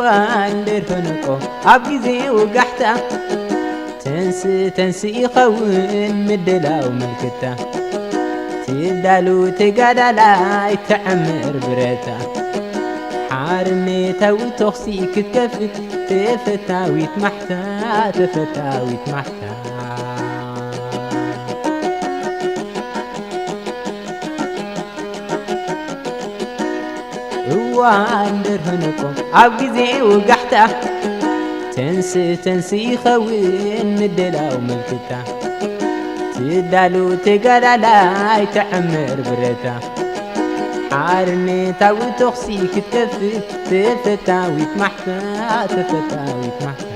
ባንዴር ፈነቆ ኣብ ግዜ ውጋሕታ፣ ተንስ ተንስ ይኸውን ምድላው ምልክታ። ትዳሉ ተጋዳላይ ተዕምር ብረታ፣ ሓርነታዊ ተኹሲ ክትከፍት ተፈታዊት ማሕታ፣ ተፈታዊት ማሕታ። እዋን ደርሆ ነቆ ኣብ ግዜ ውጋሕታ፣ ተንስ ተንስ ይኸውን ምድላው ምልክታ። ትዳሉ ተጋዳላይ ተዕምር ብረታ፣ ሓርነታዊ ተኹሲ ክትከፍት ተፈታዊት ማሕታ፣ ተፈታዊት ማሕታ።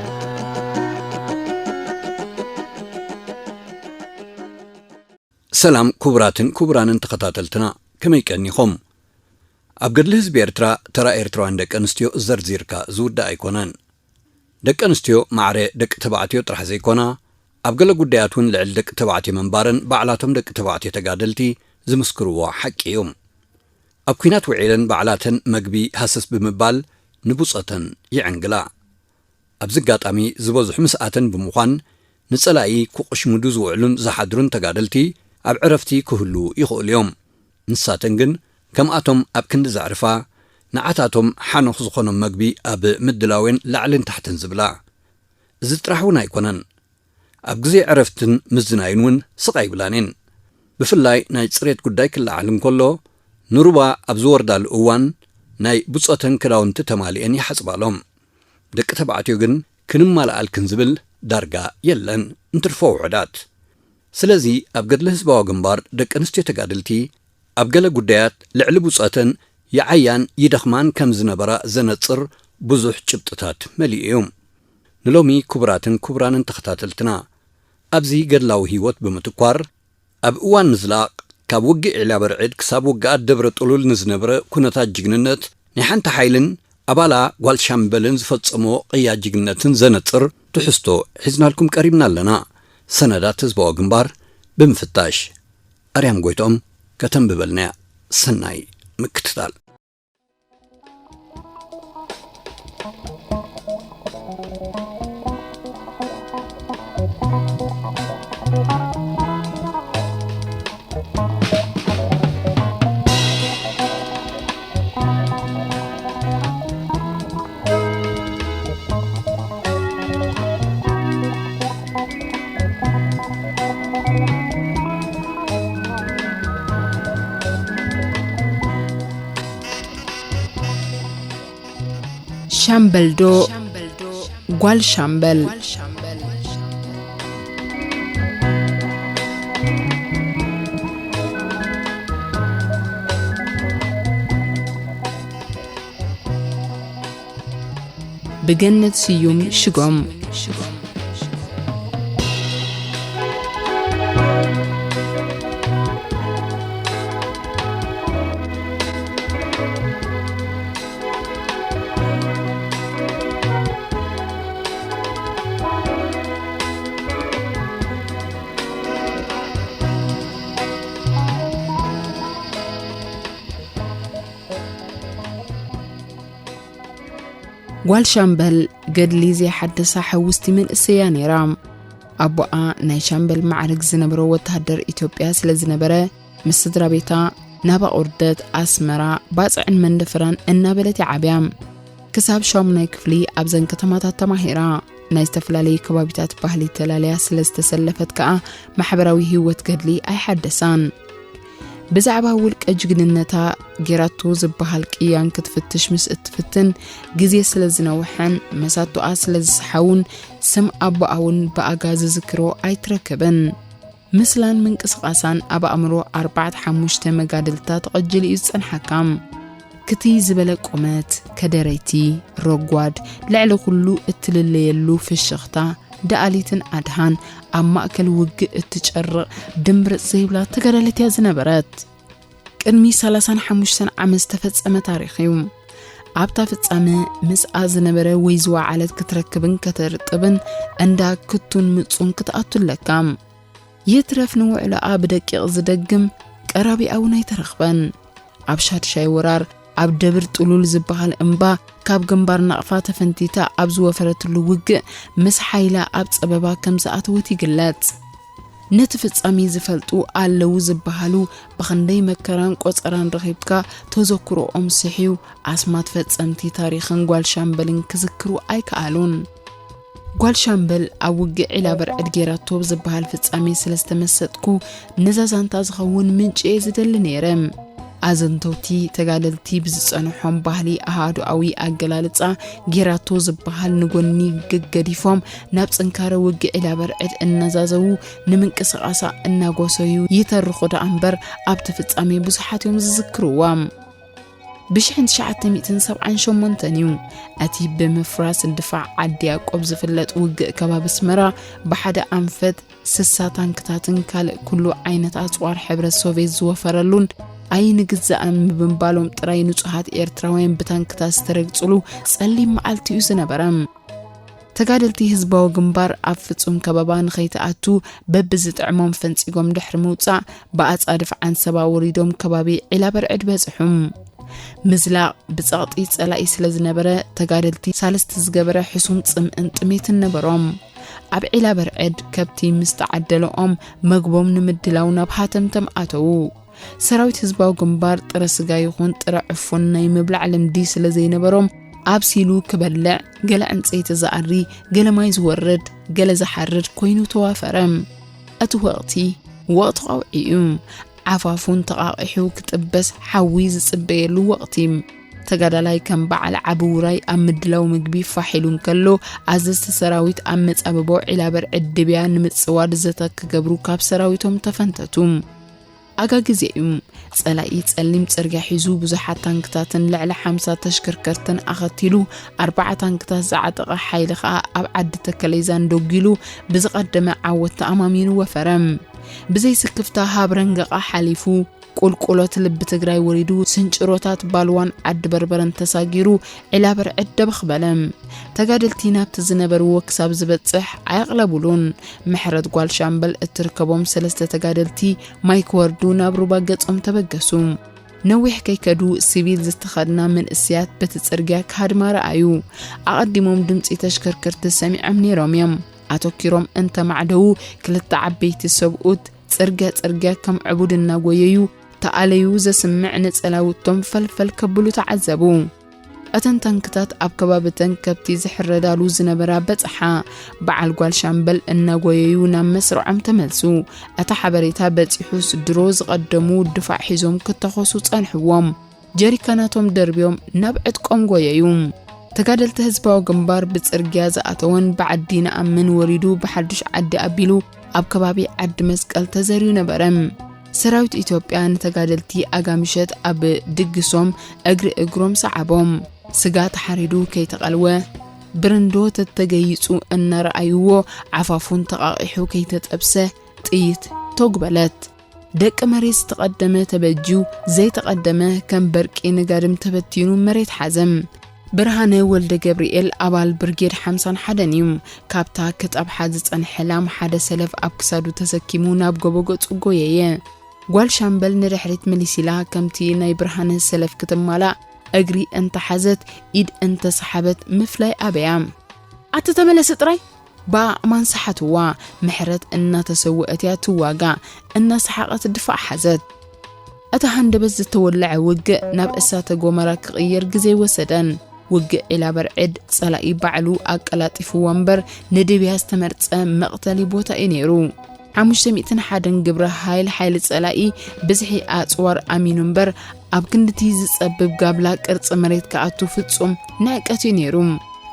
ሰላም ክቡራትን ክቡራንን ተኸታተልትና፣ ከመይ ቀኒኹም? ኣብ ገድሊ ህዝቢ ኤርትራ ተራ ኤርትራውያን ደቂ ኣንስትዮ ዘርዚርካ ዝውዳእ ኣይኮነን። ደቂ ኣንስትዮ ማዕረ ደቂ ተባዕትዮ ጥራሕ ዘይኮና፣ ኣብ ገለ ጉዳያት እውን ልዕሊ ደቂ ተባዕትዮ ምንባረን ባዕላቶም ደቂ ተባዕትዮ ተጋደልቲ ዝምስክርዎ ሓቂ እዩ። ኣብ ኲናት ውዒለን ባዕላተን መግቢ ሃሰስ ብምባል ንብጾተን ይዕንግላ። ኣብዚ ኣጋጣሚ ዝበዝሑ ምስኣተን ብምዃን ንጸላኢ ክቑሽምዱ ዝውዕሉን ዝሓድሩን ተጋደልቲ ኣብ ዕረፍቲ ክህሉ ይኽእሉ እዮም። ንሳተን ግን ከምኣቶም ኣብ ክንዲ ዘዕርፋ፣ ንዓታቶም ሓኖኽ ዝኾኖም መግቢ ኣብ ምድላወን ላዕልን ታሕትን ዝብላ። እዚ ጥራሕ እውን ኣይኮነን። ኣብ ግዜ ዕረፍትን ምዝናይን እውን ስቕ ኣይብላን እየን። ብፍላይ ናይ ጽሬት ጉዳይ ክለዓል እንከሎ፣ ንሩባ ኣብ ዝወርዳሉ እዋን ናይ ብጾተን ክዳውንቲ ተማሊአን ይሓጽባሎም። ደቂ ተባዕትዮ ግን ክንማልኣልክን ዝብል ዳርጋ የለን፣ እንትርፎ ውሑዳት። ስለዚ ኣብ ገድሊ ህዝባዊ ግንባር ደቂ ኣንስትዮ ተጋደልቲ ኣብ ገለ ጉዳያት ልዕሊ ብጾተን ይዓያን ይደኽማን ከም ዝነበራ ዘነጽር ብዙሕ ጭብጥታት መሊኡ እዩ። ንሎሚ ክቡራትን ክቡራንን ተኸታተልትና፣ ኣብዚ ገድላዊ ህይወት ብምትኳር፣ ኣብ እዋን ምዝላቕ፣ ካብ ውግእ ዒላ በርዕድ ክሳብ ውግኣት ደብረ ጥሉል ንዝነበረ ኩነታት ጅግንነት፣ ናይ ሓንቲ ሓይልን ኣባላ ጓል ሻምበልን ዝፈጸሞ ቅያ ጅግንነትን ዘነጽር ትሕዝቶ ሒዝናልኩም ቀሪብና ኣለና። ሰነዳት ህዝባዊ ግንባር ብምፍታሽ። ኣርያም ጎይትኦም ከተንብበልና እያ። ሰናይ ምክትታል። ሻምበል ዶ ጓል ሻምበል? ብገነት ስዩም ሽጎም። ጓል ሻምበል ገድሊ ዘይሓደሳ ሕውስቲ መንእሰይ እያ ነይራ። ኣቦኣ ናይ ሻምበል ማዕርግ ዝነበሮ ወተሃደር ኢትዮጵያ ስለ ዝነበረ፣ ምስ ስድራ ቤታ ናብ ኣቑርደት፣ ኣስመራ፣ ባጽዕን መንደፈራን እናበለት እያ ዓብያ። ክሳብ ሻሙናይ ክፍሊ ኣብዘን ከተማታት ተማሂራ። ናይ ዝተፈላለዩ ከባቢታት ባህሊ ተላለያ ስለ ዝተሰለፈት ከኣ ማሕበራዊ ህይወት ገድሊ ኣይሓደሳን። ብዛዕባ ውልቀ ጅግንነታ ጌራቶ ዝበሃል ቅያን ክትፍትሽ ምስ እትፍትን፣ ግዜ ስለ ዝነውሐን መሳቶኣ ስለ ዝሰሓውን፣ ስም ኣቦኣ እውን ብኣጋ ዝዝክሮ ኣይትረክብን። ምስላን ምንቅስቓሳን ኣብ ኣእምሮ ኣርባዕተ ሓሙሽተ መጋድልታ ተቐጂሉ እዩ ዝጸንሓካ። ክትይ ዝበለ ቁመት፣ ከደረይቲ፣ ረጓድ፣ ልዕሊ ኩሉ እትልለየሉ ፍሽኽታ፣ ደኣሊትን ኣድሃን ኣብ ማእከል ውግእ እትጨርቕ ድምብርጽ ዘይብላ ተጋዳሊት እያ ዝነበረት። ቅድሚ ሰላሳን ሓሙሽተን ዓመት ዝተፈጸመ ታሪኽ እዩ። ኣብታ ፍጻመ ምስኣ ዝነበረ ወይ ዝወዓለት ክትረክብን ከተርጥብን እንዳ ክቱን ምጹን ክትኣቱ ኣለካ። ይትረፍ ንውዕሎኣ ብደቂቕ ዝደግም ቀራቢኣ እውን ኣይተረኽበን። ኣብ ሻድሻይ ወራር ኣብ ደብር ጥሉል ዝበሃል እምባ ካብ ግንባር ናቕፋ ተፈንቲታ ኣብ ዝወፈረትሉ ውግእ ምስ ሓይላ ኣብ ጸበባ ከም ዝኣተወት ይግለጽ። ነቲ ፍጻሜ ዝፈልጡ ኣለዉ ዝበሃሉ ብኽንደይ መከራን ቆጸራን ረኺብካ ተዘክሮኦም ስሕዩ ኣስማት ፈጸምቲ ታሪኽን ጓል ሻምበልን ክዝክሩ ኣይከኣሉን። ጓል ሻምበል ኣብ ውግእ ዒላ በርዕድ ጌራቶ ብዝበሃል ፍጻሜ ስለ ዝተመሰጥኩ ነዛ ዛንታ ዝኸውን ምንጪ እየ ዝደሊ ነይረ። ኣዘንተውቲ ተጋደልቲ ብዝጸንሖም ባህሊ ኣሃዱኣዊ ኣገላልጻ ጌራቶ ዝበሃል ንጎኒ ገገዲፎም ናብ ጽንካረ ውግእ ዒላ በርዕድ እናዛዘዉ ንምንቅስቓሳ እናጎሰዩ ይተርኹ ደኣ እምበር ኣብቲ ፍጻሜ ብዙሓት እዮም ዝዝክርዋ። ብ1978 እዩ እቲ ብምፍራስ ድፋዕ ዓዲ ያቆብ ዝፍለጥ ውግእ ከባቢ ኣስመራ ብሓደ ኣንፈት ስሳ ታንክታትን ካልእ ኩሉ ዓይነት ኣጽዋር ሕብረት ሶቬት ዝወፈረሉን ኣይንግዛእን ምብንባሎም ጥራይ ንጹሃት ኤርትራውያን ብታንክታት ዝተረግጽሉ ጸሊም መዓልቲ እዩ ዝነበረ። ተጋደልቲ ህዝባዊ ግንባር ኣብ ፍጹም ከበባ ንኸይትኣቱ በብዝጥዕሞም ፈንጺጎም ድሕሪ ምውጻእ ብኣጻድፍ ዓንሰባ ወሪዶም ከባቢ ዒላ በርዕድ በጽሑ። ምዝላቕ ብጸቕጢ ጸላኢ ስለ ዝነበረ ተጋደልቲ ሳልስቲ ዝገበረ ሕሱም ጽምእን ጥሜትን ነበሮም። ኣብ ዒላ በርዕድ ከብቲ ምስ ተዓደለኦም መግቦም ንምድላው ናብ ሃተምተም ኣተዉ። ሰራዊት ህዝባዊ ግንባር ጥረ ስጋ ይኹን ጥረ ዕፉን ናይ ምብላዕ ልምዲ ስለ ዘይነበሮም ኣብሲሉ ክበልዕ፣ ገለ ዕንጸይቲ ዝኣሪ፣ ገለ ማይ ዝወርድ፣ ገለ ዝሓርድ ኮይኑ ተዋፈረ። እቲ ወቕቲ ወቕቲ ቀውዒ እዩ። ዓፋፉን ተቓቒሑ ክጥበስ ሓዊ ዝጽበየሉ ወቕቲ። ተጋዳላይ ከም በዓል ዓቢ ውራይ ኣብ ምድላው ምግቢ ፋሕ ኢሉ እንከሎ ኣዘዝቲ ሰራዊት ኣብ መጻብቦ ዒላ በርዕድ ድብያ ንምጽዋድ ዘተ ክገብሩ ካብ ሰራዊቶም ተፈንተቱ። ኣጋ ግዜ እዩ። ጸላኢ ጸሊም ጽርግያ ሒዙ ብዙሓት ታንክታትን ልዕሊ ሓምሳ ተሽከርከርትን ኣኸቲሉ ኣርባዓ ታንክታት ዝዓጠቐ ሓይሊ ኸኣ ኣብ ዓዲ ተከለይዛን ደጒሉ ብዝቐደመ ዓወት ተኣማሚኑ ወፈረ። ብዘይ ስክፍታ ሃብረንገቓ ሓሊፉ ቁልቁሎት ልቢ ትግራይ ወሪዱ ስንጭሮታት ባልዋን ዓዲ በርበረን ተሳጊሩ ዒላ በርዕድ ደበኽ በለ። ተጋደልቲ ናብቲ ዝነበርዎ ክሳብ ዝበጽሕ ኣየቕለቡሉን። ምሕረት ጓል ሻምበል እትርከቦም ሰለስተ ተጋደልቲ ማይ ክወርዱ ናብ ሩባ ገጾም ተበገሱ። ነዊሕ ከይከዱ ሲቪል ዝተኸድና መንእስያት በቲ ጽርግያ ክሃድማ ረኣዩ። ኣቐዲሞም ድምጺ ተሽከርከርቲ ሰሚዖም ነይሮም እዮም። ኣተኪሮም እንተማዕደዉ ክልተ ዓበይቲ ሰብኡት ጽርግያ ጽርግያ ከም ዕቡድ እናጎየዩ ተኣለዩ ዘስምዕ ንጸላውቶም ፈልፈል ከብሉ ተዓዘቡ። እተን ታንክታት ኣብ ከባቢ ተን ከብቲ ዝሕረዳሉ ዝነበራ በጽሓ። በዓል ጓል ሻምበል እናጎየዩ ናብ መስርዖም ተመልሱ። እቲ ሓበሬታ በጺሑስ ድሮ ዝቐደሙ ድፋዕ ሒዞም ክተኾሱ ጸንሕዎም። ጀሪካናቶም ደርብዮም ናብ ዕጥቆም ጎየዩ። ተጋደልቲ ህዝባዊ ግንባር ብጽርግያ ዝኣተወን ብዓዲ ንኣምን ወሪዱ ብሓዱሽ ዓዲ ኣቢሉ ኣብ ከባቢ ዓዲ መስቀል ተዘርዩ ነበረ። ሰራዊት ኢትዮጵያ ንተጋደልቲ ኣጋምሸት ኣብ ድግሶም እግሪ እግሮም ሰዓቦም። ስጋ ተሓሪዱ ከይተቐልወ ብርንዶ ተተገይጹ እናረኣይዎ ዓፋፉን ተቓቒሑ ከይተጠብሰ ጥይት ቶግ በለት። ደቂ መሬት ዝተቐደመ ተበጅዩ ዘይተቐደመ ከም በርቂ ንጋድም ተበቲኑ መሬት ሓዘም። ብርሃነ ወልደ ገብርኤል ኣባል ብርጌድ ሓምሳን ሓደን እዩ። ካብታ ክጠብሓ ዝጸንሐ ላም ሓደ ሰለፍ ኣብ ክሳዱ ተሰኪሙ ናብ ጎቦ ገጹ ጎየየ። ጓል ሻምበል ንድሕሪት መሊሲላ ከምቲ ናይ ብርሃነ ሰለፍ ክትማላእ እግሪ እንተሓዘት ኢድ እንተሰሓበት ምፍላይ ኣበያ። ኣቲ ተመለሲ ጥራይ ብኣእማን ሰሓትዋ። ምሕረት እናተሰወአት እያ ትዋጋእ። እናሰሓቐት ድፋዕ ሓዘት። እቲ ሃንደበት ዝተወልዐ ውግእ ናብ እሳተ ጎመራ ክቕየር ግዜ ኣይወሰደን። ውግእ ዒላ በርዕድ ጸላኢ ባዕሉ ኣቀላጢፍዎ እምበር ንድብያ ዝተመርጸ መቕተሊ ቦታ እዩ ነይሩ። ሓሙሽተ ሚእትን ሓደን ግብረ ሃይል ሓይሊ ጸላኢ ብዝሒ ኣጽዋር ኣሚኑ እምበር ኣብ ክንድቲ ዝጸብብ ጋብላ ቅርጺ መሬት ክኣቱ ፍጹም ንዕቀት እዩ ነይሩ።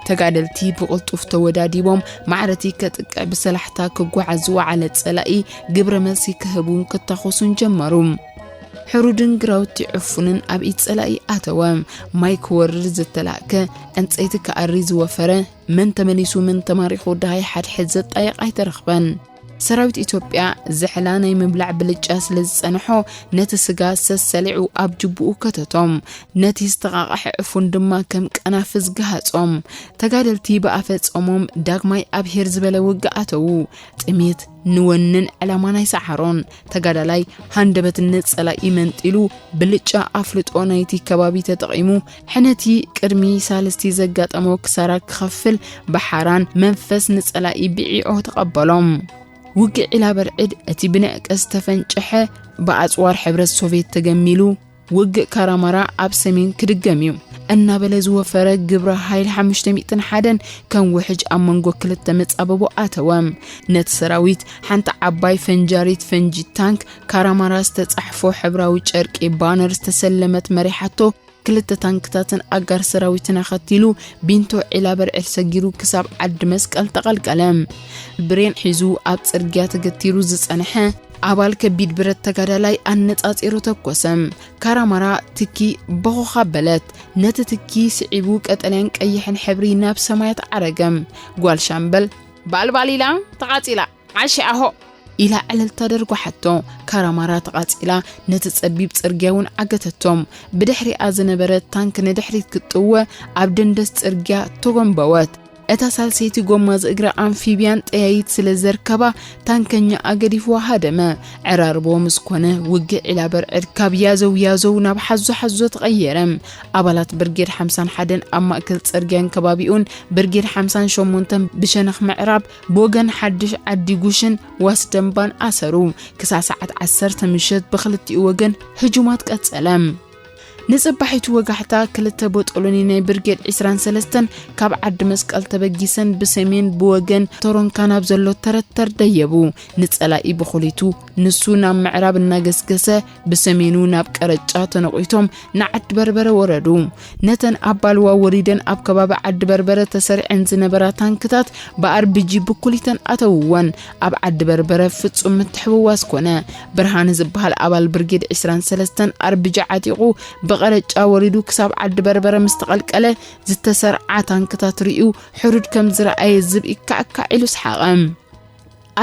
ተጋደልቲ ብቕልጡፍ ተወዳዲቦም ማዕረቲ ከጥቅዕ ብሰላሕታ ክጓዓዝ ዝወዓለ ጸላኢ ግብረ መልሲ ክህቡን ክታኾሱን ጀመሩ። ሕሩድን ግራውቲ ዕፉንን ኣብ ኢድ ጸላኢ ኣተወ። ማይ ክወርድ ዝተላእከ፣ ዕንጸይቲ ክኣሪ ዝወፈረ፣ መን ተመሊሱ መን ተማሪኹ ደሃይ ሓድሕድ ዘጣየቕ ኣይተረኽበን። ሰራዊት ኢትዮጵያ ዝሕላ ናይ ምብላዕ ብልጫ ስለ ዝጸንሖ፣ ነቲ ስጋ ሰሰሊዑ ኣብ ጅቡኡ ከተቶም። ነቲ ዝተቓቕሐ ዕፉን ድማ ከም ቀናፍዝ ገሃጾም። ተጋደልቲ ብኣፈ ጾሞም ዳግማይ ኣብ ሄር ዝበለ ውግእ ኣተዉ። ጥሜት ንወንን ዕላማን ኣይሰዓሮን። ተጋዳላይ ሃንደበትነት ጸላኢ መንጢሉ፣ ብልጫ ኣፍልጦ ናይቲ ከባቢ ተጠቒሙ፣ ሕነቲ ቅድሚ ሳልስቲ ዘጋጠሞ ክሳራ ክኸፍል ብሓራን መንፈስ ንጸላኢ ብዒዖ ተቐበሎም። ውግእ ዒላ በርዕድ፣ እቲ ብንዕቀት ዝተፈንጨሐ፣ ብኣጽዋር ሕብረት ሶቭየት ተገሚሉ፣ ውግእ ካራማራ ኣብ ሰሜን ክድገም እዩ እናበለ ዝወፈረ ግብረ ሓይል ሓሙሽተ ሚእትን ሓደን ከም ውሕጅ ኣብ መንጎ ክልተ መጻብቦ ኣተወ። ነቲ ሰራዊት ሓንቲ ዓባይ ፈንጃሪት ፈንጂ ታንክ ካራማራ ዝተጻሕፎ ሕብራዊ ጨርቂ ባነር ዝተሰለመት መሪሓቶ። ክልተ ታንክታትን ኣጋር ሰራዊትን ኣኸቲሉ ቢንቶ ዒላ በርዕድ ሰጊሩ ክሳብ ዓዲ መስቀል ተቐልቀለ። ብሬን ሒዙ ኣብ ጽርግያ ተገቲሩ ዝጸንሐ ኣባል ከቢድ ብረት ተጋዳላይ ኣነጻጺሩ ተኮሰ። ካራማራ ትኪ በኾኻ በለት። ነቲ ትኪ ስዒቡ ቀጠልያን ቀይሕን ሕብሪ ናብ ሰማያት ዓረገ። ጓል ሻምበል ባልባሊላ ተቓጺላ ዓሺ ኣሆ ኢላ ዕልልታ ደርጓሓቶ። ካራማራ ተቓጺላ ነቲ ጸቢብ ጽርግያ እውን ዓገተቶም። ብድሕሪኣ ዝነበረ ታንክ ንድሕሪት ክትጥወ ኣብ ደንደስ ጽርግያ ተጎንበወት። እታ ሳልሰይቲ ጎማ ዝእግራ ኣምፊብያን ጠያይት ስለ ዘርከባ ታንከኛኣ ገዲፍዋ ሃደመ። ዕራርቦ ምስ ኮነ ውግእ ዒላ በርዕድ ካብ ያዘው ያዘው ናብ ሓዞ ሓዞ ተቐየረ። ኣባላት ብርጌድ ሓምሳን ሓደን ኣብ ማእከል ጽርግያን ከባቢኡን ብርጌድ ሓምሳን ሸሞንተን ብሸነኽ ምዕራብ ብወገን ሓድሽ ዓዲ ጉሽን ዋስደንባን ኣሰሩ። ክሳዕ ሰዓት ዓሰርተ ምሸት ብኽልቲኡ ወገን ህጁማት ቀጸለ። ንጽባሒቱ ወጋሕታ ክልተ ቦጦሎኒ ናይ ብርጌድ ዕስራን ሰለስተን ካብ ዓዲ መስቀል ተበጊሰን ብሰሜን ብወገን ቶሮንካ ናብ ዘሎ ተረተር ደየቡ። ንጸላኢ ብኹሊቱ ንሱ ናብ ምዕራብ እናገስገሰ ብሰሜኑ ናብ ቀረጫ ተነቑቶም ንዓዲ በርበረ ወረዱ። ነተን ኣብ ባልዋ ወሪደን ኣብ ከባቢ ዓዲ በርበረ ተሰሪዐን ዝነበራ ታንክታት ብኣርቢጂ ብኩሊተን ኣተውወን። ኣብ ዓዲ በርበረ ፍጹም ምትሕውዋስ ኮነ። ብርሃነ ዝበሃል ኣባል ብርጌድ ዕስራን ሰለስተን ኣርቢጂ ዓጢቑ ብቐረጫ ወሪዱ ክሳብ ዓዲ በርበረ ምስ ተቐልቀለ ዝተሰርዓ ታንክታት ርእዩ ሕሩድ ከም ዝረኣየ ዝብኢ ካዕካዕ ኢሉ ሰሓቐ።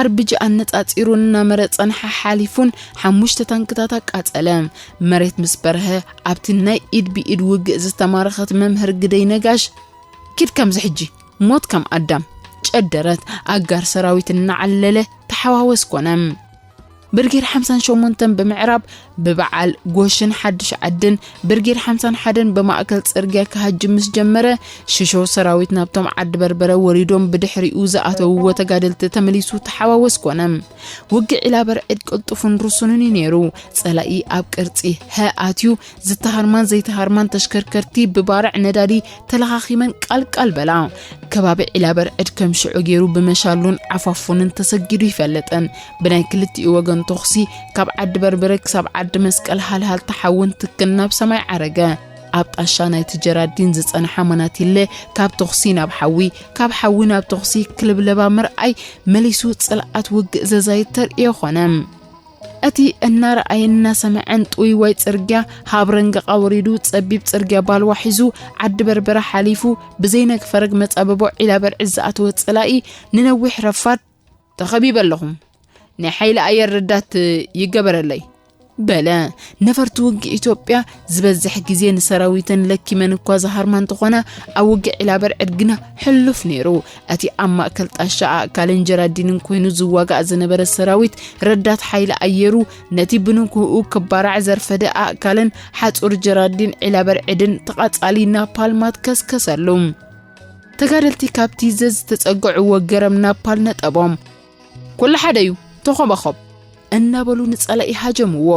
ኣርቢጂ ኣነጻጺሩ እናመረጸን ሓሓሊፉን ሓሙሽተ ታንክታት ኣቃጸለ። መሬት ምስ በርሀ ኣብቲ ናይ ኢድ ብኢድ ውግእ ዝተማረኸት መምህር ግደይ ነጋሽ ኪድ ከምዚ ሕጂ ሞት ከም ኣዳም ጨደረት። ኣጋር ሰራዊት እናዓለለ ተሓዋወስ ኮነ። ብርጌድ ሓምሳን ሸሞንተን ብምዕራብ ብበዓል ጎሽን ሓድሽ ዓድን ብርጌድ ሓምሳን ሓደን ብማእከል ጽርግያ ክሃጅም ምስ ጀመረ ሽሾ ሰራዊት ናብቶም ዓዲ በርበረ ወሪዶም ብድሕሪኡ ዝኣተውዎ ተጋደልቲ ተመሊሱ ተሓዋወስ ኮነ። ውግእ ዒላ በርዕድ ቅልጡፍን ርሱንን እዩ ነይሩ። ጸላኢ ኣብ ቅርጺ ሀ ኣትዩ ዝተሃርማን ዘይተሃርማን ተሽከርከርቲ ብባርዕ ነዳዲ ተለኻኺመን ቃልቃል በላ። ከባቢ ዒላ በርዕድ ከም ሽዑ ገይሩ ብመሻሉን ዓፋፉንን ተሰጊዱ ይፈልጥን። ብናይ ክልቲኡ ወገን ተኹሲ ካብ ዓዲ በርበረ ክሳብ ዓዲ መስቀል ሃልሃል ተሓውን ትክን ናብ ሰማይ ዓረገ። ኣብ ጣሻ ናይቲ ጀራዲን ዝጸንሓ መናቲለ ካብ ተኹሲ ናብ ሓዊ፣ ካብ ሓዊ ናብ ተኹሲ ክልብለባ ምርኣይ መሊሱ ጽልኣት ውግእ ዘዛይድ ተርእዮ ኾነ። እቲ እናረኣየ እናሰምዐን ጥውይዋይ ጽርግያ ሃብረንገቓ ወሪዱ ጸቢብ ጽርግያ ባልዋ ሒዙ ዓዲ በርበረ ሓሊፉ ብዘይነግፈረግ መጻብቦ ዒላ በርዒ ዝኣተወ ጸላኢ ንነዊሕ ረፋድ ተኸቢበ ኣለኹ። ናይ ሓይሊ ኣየር ረዳት ይገበረለይ በለ። ነፈርቲ ውግእ ኢትዮጵያ ዝበዝሕ ግዜ ንሰራዊተን ለኪመን እኳ ዝሃርማ እንተኾና ኣብ ውግእ ዒላ በርዕድ ግና ሕሉፍ ነይሩ። እቲ ኣብ ማእከል ጣሻ ኣእካልን ጀራዲንን ኮይኑ ዝዋጋእ ዝነበረ ሰራዊት ረዳት ሓይሊ ኣየሩ ነቲ ብንግህኡ ክባራዕ ዘርፈደ ኣእካልን ሓጹር ጀራዲን ዒላ በርዕድን ተቓጻሊ ናፓልማት ከስከሰሉ። ተጋደልቲ ካብቲ ዘዝተጸግዕዎ ገረብ ናፓል ነጠቦም። ኩሉ ሓደ እዩ፣ ተኾባኾብ እናበሉ ንጸላኢ ሃጀምዎ።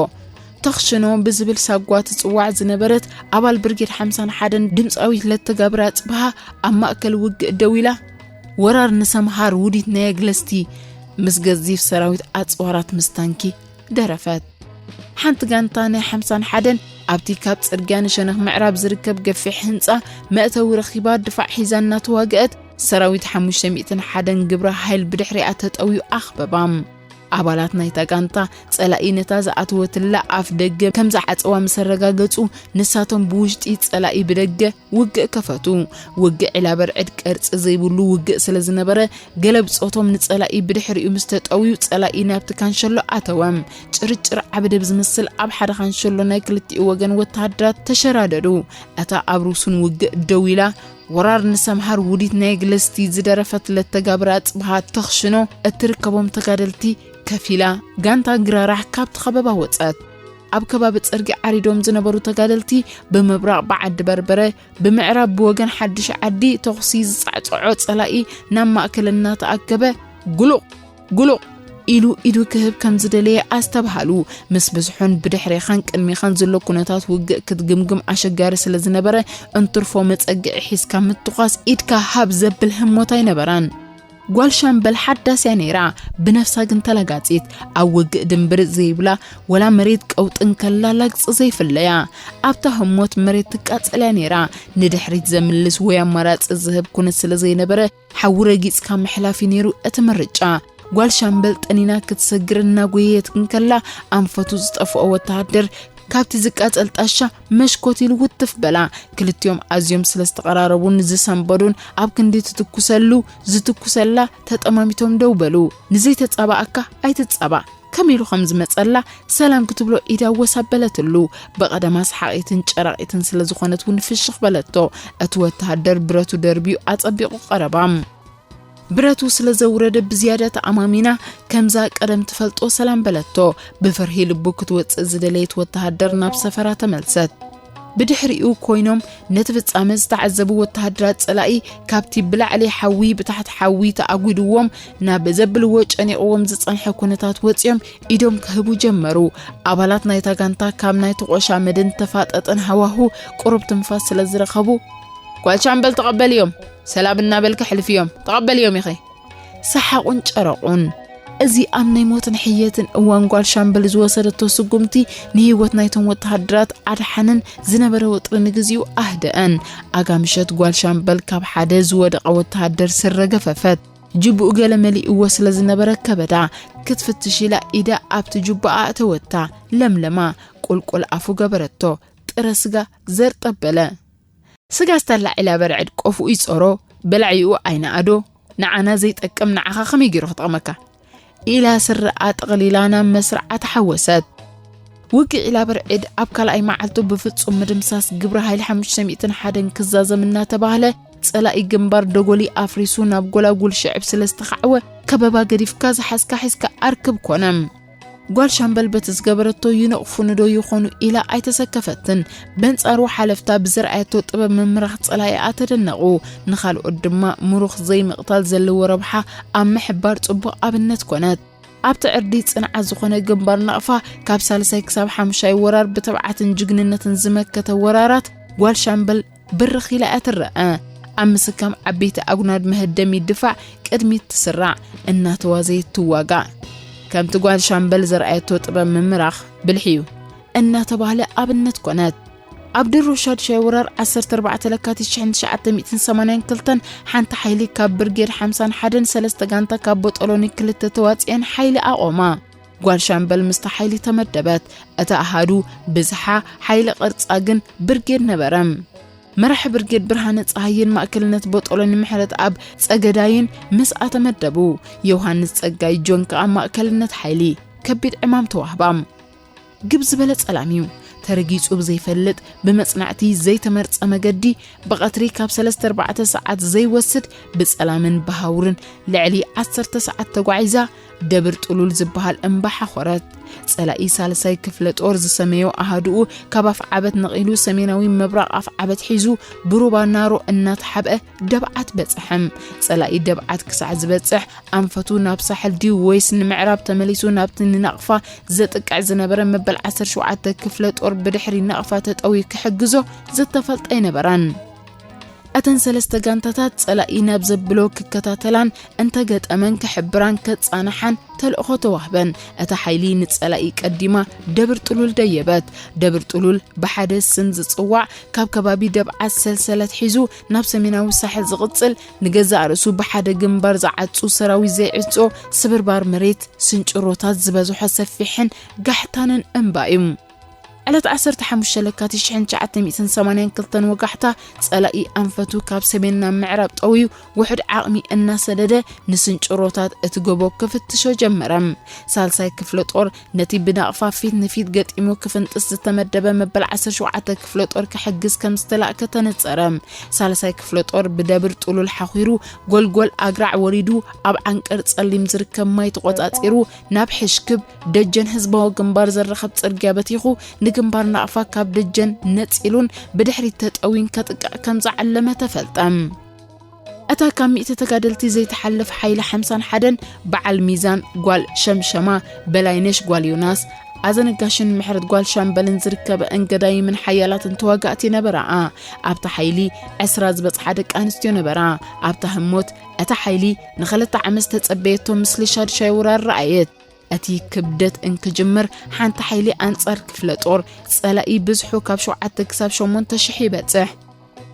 ተኽሽኖ ብዝብል ሳጓ ትጽዋዕ ዝነበረት ኣባል ብርጌድ ሓምሳን ሓደን ድምጻዊት ለተጋብር ኣጽብሃ ኣብ ማእከል ውግእ ደው ኢላ፣ ወራር ንሰምሃር ውዲት ናይ ኣግለስቲ ምስ ገዚፍ ሰራዊት ኣጽዋራት ምስ ታንኪ ደረፈት። ሓንቲ ጋንታ ናይ ሓምሳን ሓደን ኣብቲ ካብ ጽርግያ ንሸነኽ ምዕራብ ዝርከብ ገፊሕ ህንጻ መእተዊ ረኺባ ድፋዕ ሒዛ እናተዋግአት ሰራዊት ሓሙሽተ ሚእትን ሓደን ግብረ ሓይል ብድሕሪኣ ተጠውዩ ኣኽበባ። ኣባላት ናይታ ጋንታ ጸላኢ ነታ ዝኣተወትላ ኣፍ ደገ ከም ዝዓጸዋ ምስ ኣረጋገጹ፣ ንሳቶም ብውሽጢ፣ ጸላኢ ብደገ ውግእ ከፈቱ። ውግእ ዒላ በርዕድ ቅርጺ ዘይብሉ ውግእ ስለ ዝነበረ፣ ገለ ብጾቶም ንጸላኢ ብድሕሪኡ ምስ ተጠውዩ፣ ጸላኢ ናብቲ ካንሸሎ ኣተወ። ጭርጭር ዓበደ ብዝመስል ኣብ ሓደ ካንሸሎ ናይ ክልቲኡ ወገን ወተሃደራት ተሸራደዱ። እታ ኣብ ሩሱን ውግእ ደው ኢላ፣ ወራር ንሰምሃር ውዲት ናይ ግለስቲ ዝደረፈት ለተጋብር ኣጽብሃ ተኽሽኖ እትርከቦም ተጋደልቲ ከፊላ፣ ጋንታ ግራራሕ ካብቲ ከበባ ወጸት። ኣብ ከባቢ ጸርጊ ዓሪዶም ዝነበሩ ተጋደልቲ ብምብራቕ ብዓዲ በርበረ፣ ብምዕራብ ብወገን ሓድሽ ዓዲ ተኹሲ ዝጻዕጽዖ ጸላኢ ናብ ማእከል እናተኣከበ፣ "ጉሉቕ! ጉሉቕ!" ኢሉ ኢዱ ክህብ ከም ዝደለየ ኣስተብሃሉ። ምስ ብዝሑን ብድሕሬኻን ቅድሜኻን ዘሎ ኩነታት ውግእ ክትግምግም ኣሸጋሪ ስለ ዝነበረ፣ እንትርፎ መጸግዒ ሒዝካ ምትኳስ ኢድካ ሃብ ዘብል ህሞት ኣይነበራን። ጓል ሻምበል ሓዳስ እያ ነይራ፣ ብነፍሳ ግን ተላጋጺት። ኣብ ውግእ ድንብርጽ ዘይብላ፣ ወላ መሬት ቀውጢ እንከላ ላግጺ ዘይፍለያ። ኣብታ ህሞት መሬት ትቃጸል እያ ነይራ። ንድሕሪት ዘምልስ ወይ ኣማራጺ ዝህብ ኩነት ስለ ዘይነበረ፣ ሓዊ ረጊጽካ ምሕላፍ እዩ ነይሩ እቲ ምርጫ። ጓል ሻምበል ጠኒና ክትሰግር እናጎየየት እንከላ፣ ኣንፈቱ ዝጠፍኦ ወተሃደር ካብቲ ዝቃጸል ጣሻ መሽኮት ኢሉ ውትፍ በላ። ክልቲኦም ኣዝዮም ስለ ዝተቐራረቡን ዝሰንበዱን፣ ኣብ ክንዲ ትትኩሰሉ ዝትኩሰላ ተጠማሚቶም ደው በሉ። "ንዘይተጻባኣካ ኣይትጻባእ" ከም ኢሉ ከም ዝመጸላ ሰላም ክትብሎ ኢዳ ወስ ኣበለትሉ። ብቐደማ ሰሓቒትን ጨራቒትን ስለ ዝኾነት እውን ፍሽኽ በለቶ። እቲ ወተሃደር ብረቱ ደርብዩ ኣጸቢቑ ቀረባ። ብረቱ ስለ ዘውረደ ብዝያዳ ተኣማሚና፣ ከምዛ ቀደም ትፈልጦ ሰላም በለቶ። ብፍርሂ ልቡ ክትወጽእ ዝደለየት ወተሃደር ናብ ሰፈራ ተመልሰት። ብድሕሪኡ ኮይኖም ነቲ ፍጻመ ዝተዓዘቡ ወተሃደራት ጸላኢ፣ ካብቲ ብላዕሊ ሓዊ ብታሕቲ ሓዊ ተኣጒድዎም ናብ ዘብልዎ ጨኒቕዎም ዝጸንሐ ኩነታት ወጺኦም ኢዶም ክህቡ ጀመሩ። ኣባላት ናይታ ጋንታ ካብ ናይ ተቖሻመደን ተፋጠጠን ሃዋሁ ቁሩብ ትንፋስ ስለ ዝረኸቡ፣ "ጓል ሻምበል ተቐበልዮም፣ ሰላም እናበልኪ ሕልፍዮም፣ ተቐበልዮም ኢኺ" ሰሓቑን ጨረቑን። እዚ ኣብ ናይ ሞትን ሕየትን እዋን ጓል ሻምበል ዝወሰደቶ ስጉምቲ፣ ንህይወት ናይቶም ወተሃደራት ኣድሓነን ዝነበረ ወጥሪ ንግዚኡ ኣህደአን። ኣጋ ምሸት ጓል ሻምበል ካብ ሓደ ዝወደቐ ወተሃደር ስረ ገፈፈት። ጅቡኡ ገለ መሊእዎ ስለ ዝነበረ ከበዳ። ክትፍትሽ ኢላ ኢዳ ኣብቲ ጅቡኣ ኣእተወታ። ለምለማ ቁልቁል ኣፉ ገበረቶ። ጥረ ስጋ ዘርጠበለ። ስጋ ዝተላዕ ኢላ በርዕድ ቆፍኡ ይጾሮ፣ በላዒኡ ኣይነኣዶ። ንዓና ዘይጠቅም ንዓኻ ከመይ ገይሩ ክጠቕመካ? ኢላ ስረኣ ጠቕሊላ ናብ መስርዓ ተሓወሰት። ውግእ ዒላ በርዕድ ኣብ ካልኣይ መዓልቱ ብፍጹም ምድምሳስ ግብረ ሃይሊ ሓሙሽተ ሚእትን ሓደን ክዛዘም እናተባህለ፣ ጸላኢ ግንባር ደጎሊ ኣፍሪሱ ናብ ጎላጉል ሽዕብ ስለ ዝተኻዕወ፣ ከበባ ገዲፍካ ዝሓዝካ ሒዝካ ኣርክብ ኮነ። ጓል ሻምበል በቲ ዝገበረቶ ይነቕፉኒ ዶ ይኾኑ ኢላ ኣይተሰከፈትን። በንጻሩ ሓለፍታ ብዝረኣየቶ ጥበብ ምምራኽ ጸላኢኣ ተደነቑ። ንኻልኦት ድማ ምሩኽ ዘይምቕታል ዘለዎ ረብሓ ኣብ ምሕባር ጽቡቕ ኣብነት ኮነት። ኣብቲ ዕርዲ ጽንዓት ዝኾነ ግንባር ናቕፋ፣ ካብ ሳልሳይ ክሳብ ሓሙሻይ ወራር ብትብዓትን ጅግንነትን ዝመከተ ወራራት ጓል ሻምበል ብርኽ ኢላ እያ ትረአ። ኣብ ምስካም ዓበይቲ ኣጉናድ መሀደሚ ድፋዕ ቅድሚት ትስራዕ፣ እናተዋዘየት ትዋጋእ። ከምቲ ጓል ሻምበል ዘርኣየቶ ጥበብ ምምራኽ ብልሒ እዩ እናተባህለ ኣብነት ኮነት። ኣብ ድሮ ሻድሻይ ወራር ዓሰርተ ኣርባዕተ ለካቲት ሽሕን ትሽዓተ ሚእትን ሰማንያን ክልተን ሓንቲ ሓይሊ ካብ ብርጌድ ሓምሳን ሓደን ሰለስተ ጋንታ ካብ ቦጦሎኒ ክልተ ተዋጺአን ሓይሊ ኣቖማ። ጓል ሻምበል ምስታ ሓይሊ ተመደበት። እታ ኣሃዱ ብዝሓ ሓይሊ ቅርጻ ግን ብርጌድ ነበረ። መራሒ ብርጌድ ብርሃነ ጸሃየን ማእከልነት ቦጦሎኒ ምሕረትኣብ ጸገዳይን ምስኣ ተመደቡ። ዮሃንስ ጸጋይ ጆን ከኣ ማእከልነት ሓይሊ። ከቢድ ዕማም ተዋህባ። ግብ ዝበለ ጸላም እዩ። ተረጊጹ ብዘይፈልጥ፣ ብመጽናዕቲ ዘይተመርጸ መገዲ፣ ብቐትሪ ካብ ሰለስተ ኣርባዕተ ሰዓት ዘይወስድ፣ ብጸላምን ብሃውርን ልዕሊ ዓሰርተ ሰዓት ተጓዒዛ፣ ደብር ጥሉል ዝበሃል እምባ ሓኾረት። ጸላኢ ሳልሳይ ክፍለ ጦር ዝሰመዮ ኣሃዱኡ ካብ ኣፍዓበት ነቒሉ ሰሜናዊ ምብራቕ ኣፍዓበት ሒዙ ብሩባ ናሮ እናተሓብአ ደብዓት በጽሐ። ጸላኢ ደብዓት ክሳዕ ዝበጽሕ ኣንፈቱ ናብ ሳሕል ድዩ ወይስ ንምዕራብ ተመሊሱ ናብቲ ንናቕፋ ዘጥቅዕ ዝነበረ መበል ዓሰርተ ሸውዓተ ክፍለ ጦር ብድሕሪ ናቕፋ ተጠውዩ ክሕግዞ ዝተፈልጠ ኣይነበረን። እተን ሰለስተ ጋንታታት ጸላኢ ናብ ዘብሎ ክከታተላን እንተገጠመን ክሕብራን ከጻንሓን ተልእኾ ተዋህበን። እታ ሓይሊ ንጸላኢ ቀዲማ ደብር ጥሉል ደየበት። ደብር ጥሉል ብሓደ ስም ዝጽዋዕ፣ ካብ ከባቢ ደብዓት ሰልሰለት ሒዙ ናብ ሰሜናዊ ሳሕል ዝቕጽል፣ ንገዛእ ርእሱ ብሓደ ግንባር ዝዓጹ ሰራዊት ዘይዕጾ ስብርባር መሬት ስንጭሮታት ዝበዝሖ ሰፊሕን ጋሕታንን እምባ እዩ። ዕለት ዓሰርተ ሓሙሽተ ለካቲት ሽሕን ትሽዓተ ሚእትን ሰማንያን ክልተን ወጋሕታ ጸላኢ ኣንፈቱ ካብ ሰሜን ናብ ምዕራብ ጠውዩ ውሑድ ዓቕሚ እናሰደደ ንስንጭሮታት እቲ ጎቦ ክፍትሾ ጀመረ። ሳልሳይ ክፍለ ጦር ነቲ ብናቕፋ ፊት ንፊት ገጢሙ ክፍንጥስ ዝተመደበ መበል ዓሰርተ ሸውዓተ ክፍለ ጦር ክሕግዝ ከም ዝተላእከ ተነጸረ። ሳልሳይ ክፍለ ጦር ብደብር ጥሉል ሓኺሩ ጎልጎል ኣግራዕ ወሪዱ ኣብ ዓንቀር ጸሊም ዝርከብ ማይ ተቖጻጺሩ ናብ ሕሽክብ ደጀን ህዝባዊ ግንባር ዘራኽብ ጽርግያ በቲኹ ንግንባር ናቕፋ ካብ ደጀን ነጺሉን ብድሕሪት ተጠዊን ከጥቅዕ ከም ዝዓለመ ተፈልጠ። እታ ካብ ሚእቲ ተጋደልቲ ዘይትሓልፍ ሓይሊ ሓምሳን ሓደን በዓል ሚዛን ጓል ሸምሸማ፣ በላይነሽ ጓል ዮናስ፣ ኣዘነጋሽን ምሕረት ጓል ሻምበልን ዝርከበ እንገዳይምን ሓያላትን ተዋጋእቲ ነበራኣ። ኣብታ ሓይሊ ዕስራ ዝበጽሓ ደቂ ኣንስትዮ ነበራ። ኣብታ ህሞት እታ ሓይሊ ንኸልተ ዓመት ዝተጸበየቶ ምስሊ ሻድሻይ ወራር ረኣየት። እቲ ክብደት እንክጅምር ሓንቲ ሓይሊ ኣንጻር ክፍለ ጦር ጸላኢ ብዝሑ ካብ ሸውዓተ ክሳብ ሸሞንተ ሽሕ ይበጽሕ።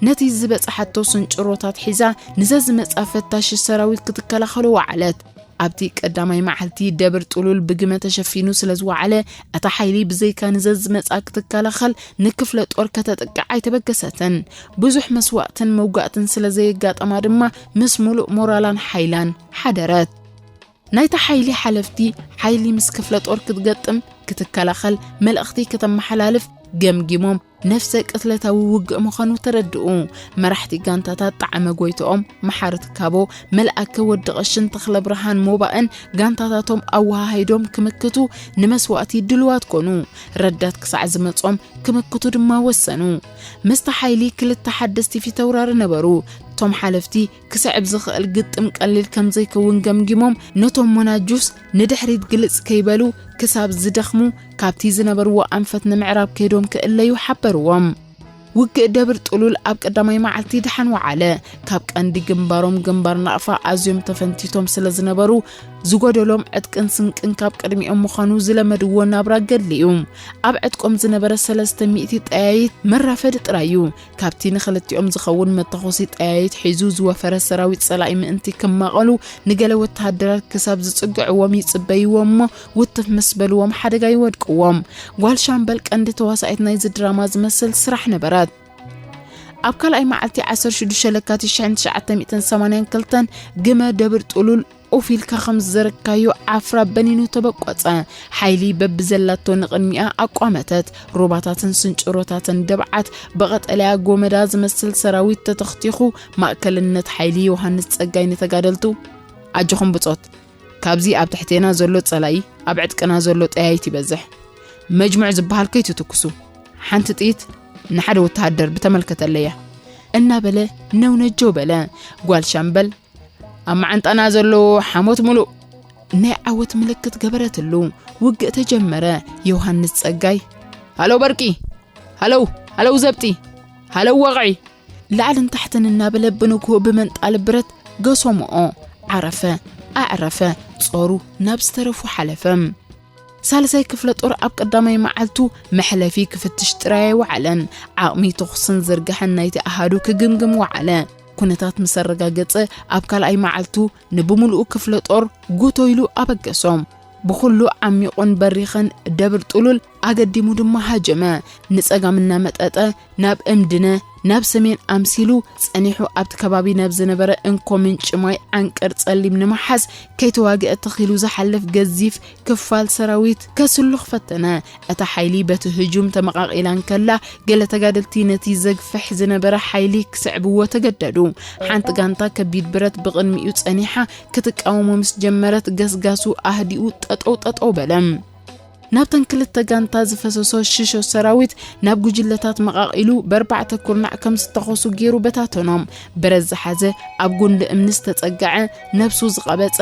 ነቲ ዝበጽሓቶ ስንጭሮታት ሒዛ ንዘዝመጻ ፈታሺ ሰራዊት ክትከላኸሎ ወዓለት። ኣብቲ ቀዳማይ መዓልቲ ደብር ጥሉል ብግመ ተሸፊኑ ስለ ዝወዓለ እታ ሓይሊ ብዘይካ ንዘዝመጻ ክትከላኸል ንክፍለ ጦር ከተጥቅዕ ኣይተበገሰትን። ብዙሕ መስዋእትን መውጋእትን ስለ ዘየጋጠማ ድማ ምስ ሙሉእ ሞራላን ሓይላን ሓደረት። ናይታ ሓይሊ ሓለፍቲ ሓይሊ ምስ ክፍለ ጦር ክትገጥም ክትከላኸል መልእኽቲ ከተመሓላልፍ ገምጊሞም ነፍሰ ቅትለታዊ ውግእ ምዃኑ ተረድኡ። መራሕቲ ጋንታታት ጣዕመ ጎይትኦም፣ መሓሪ ትካቦ፣ መልኣከ ወዲ ቐሽን ተኽለ ብርሃን ሞባእን ጋንታታቶም ኣወሃሃይዶም ክምክቱ ንመስዋእቲ ድልዋት ኮኑ። ረዳት ክሳዕ ዝመጾም ክምክቱ ድማ ወሰኑ። ምስቲ ሓይሊ ክልተ ሓደስቲ ፊተውራሪ ነበሩ። እቶም ሓለፍቲ ክስዕብ ዝኽእል ግጥም ቀሊል ከም ዘይከውን ገምጊሞም ነቶም ሞናጁስ ንድሕሪት ግልጽ ከይበሉ ክሳብ ዝደኽሙ ካብቲ ዝነበርዎ ኣንፈት ንምዕራብ ከይዶም ክእለዩ ሓበርዎም። ውግእ ደብር ጥሉል ኣብ ቀዳማይ መዓልቲ ደሓን ወዓለ። ካብ ቀንዲ ግንባሮም ግንባር ናቕፋ ኣዝዮም ተፈንቲቶም ስለ ዝነበሩ ዝጎደሎም ዕጥቅን ስንቅን ካብ ቅድሚኦም ምዃኑ ዝለመድዎ ናብራ ገድሊ እዩ። ኣብ ዕጥቆም ዝነበረ ሰለስተ ሚእቲ ጠያይት መራፈዲ ጥራይ እዩ። ካብቲ ንኽልቲኦም ዝኸውን መተኾሲ ጠያይት ሒዙ ዝወፈረ ሰራዊት ጸላኢ ምእንቲ ክማቐሉ ንገለ ወተሃደራት ክሳብ ዝጽግዕዎም ይጽበይዎም እሞ ውትፍ ምስ በልዎም ሓደጋ ይወድቅዎም። ጓል ሻምበል ቀንዲ ተዋሳኢት ናይዚ ድራማ ዝመስል ስራሕ ነበራት። ኣብ ካልኣይ መዓልቲ ዓሰርተ ሽዱሽተ ለካቲት ሽሕን ትሽዓተ ሚእትን ሰማንያን ክልተን ግመ ደብር ጥሉል ኡፍ ኢልካ ከም ዝዘረግካዮ ዓፍራ በኒኑ ተበቆጸ። ሓይሊ በብዘላቶ ንቕድሚኣ ኣቋመተት። ሩባታትን ስንጭሮታትን ደብዓት ብቐጠልያ ጎመዳ ዝመስል ሰራዊት ተተኽቲኹ። ማእከልነት ሓይሊ ዮሃንስ ጸጋይ ንተጋደልቱ፣ ኣጆኹም ብጾት፣ ካብዚ ኣብ ትሕቴና ዘሎ ጸላኢ ኣብ ዕጥቅና ዘሎ ጠያይት ይበዝሕ። መጅሙዕ ዝበሃል ከይትትኩሱ። ሓንቲ ጥይት ንሓደ ወተሃደር ብተመልከተለያ። እናበለ ነውነጀው በለ። ጓል ሻምበል ኣብ መዓንጣና ዘሎ ሓሞት ሙሉእ ናይ ዓወት ምልክት ገበረትሉ። ውግእ ተጀመረ። ዮሃንስ ጸጋይ፣ ሃለው በርቂ፣ ሃለው፣ ሃለው ዘብጢ፣ ሃለው ወቕዒ፣ ላዕልን ታሕትን እናበለ ብንግሆ ብመንጣል ብረት ገሶምኦ። ዓረፈ፣ ኣዕረፈ፣ ጾሩ ናብ ዝተረፉ ሓለፈ። ሳልሳይ ክፍለ ጦር ኣብ ቀዳማይ መዓልቱ መሕለፊ ክፍትሽ ጥራይ ኣይወዓለን። ዓቕሚ ተኹስን ዝርጋሐን ናይቲ ኣሃዱ ክግምግም ወዓለ። ኩነታት ምስ ኣረጋገጸ፣ ኣብ ካልኣይ መዓልቱ ንብምሉኡ ክፍለ ጦር ጉቶ ኢሉ ኣበገሶም። ብኹሉ ዓሚቑን በሪኽን ደብር ጥሉል ኣገዲሙ ድማ ሃጀመ። ንጸጋም እናመጠጠ ናብ እምድነ፣ ናብ ሰሜን ኣምሲሉ ጸኒሑ ኣብቲ ከባቢ ናብ ዝነበረ እንኮ ምንጪ ማይ ዓንቀር ጸሊም ንምሓዝ ከይተዋግአ ተኺሉ ዝሓልፍ ገዚፍ ክፋል ሰራዊት ከስሉኽ ፈተነ። እታ ሓይሊ በቲ ህጁም ተመቓቒላ እንከላ፣ ገለ ተጋደልቲ ነቲ ዘግፍሕ ዝነበረ ሓይሊ ክስዕብዎ ተገደዱ። ሓንቲ ጋንታ ከቢድ ብረት ብቕድሚኡ ጸኒሓ ክትቃወሞ ምስ ጀመረት፣ ገስጋሱ ኣህዲኡ ጠጠው ጠጠው በለ። ናብተን ክልተ ጋንታ ዝፈሰሶ ሽሾ ሰራዊት ናብ ጉጅለታት መቓቒሉ በርባዕተ ኩርናዕ ከም ዝተኾሱ ገይሩ በታተኖም። ብረት ዝሓዘ ኣብ ጉንዲ እምኒ ዝተጸግዐ ነብሱ ዝቐበጸ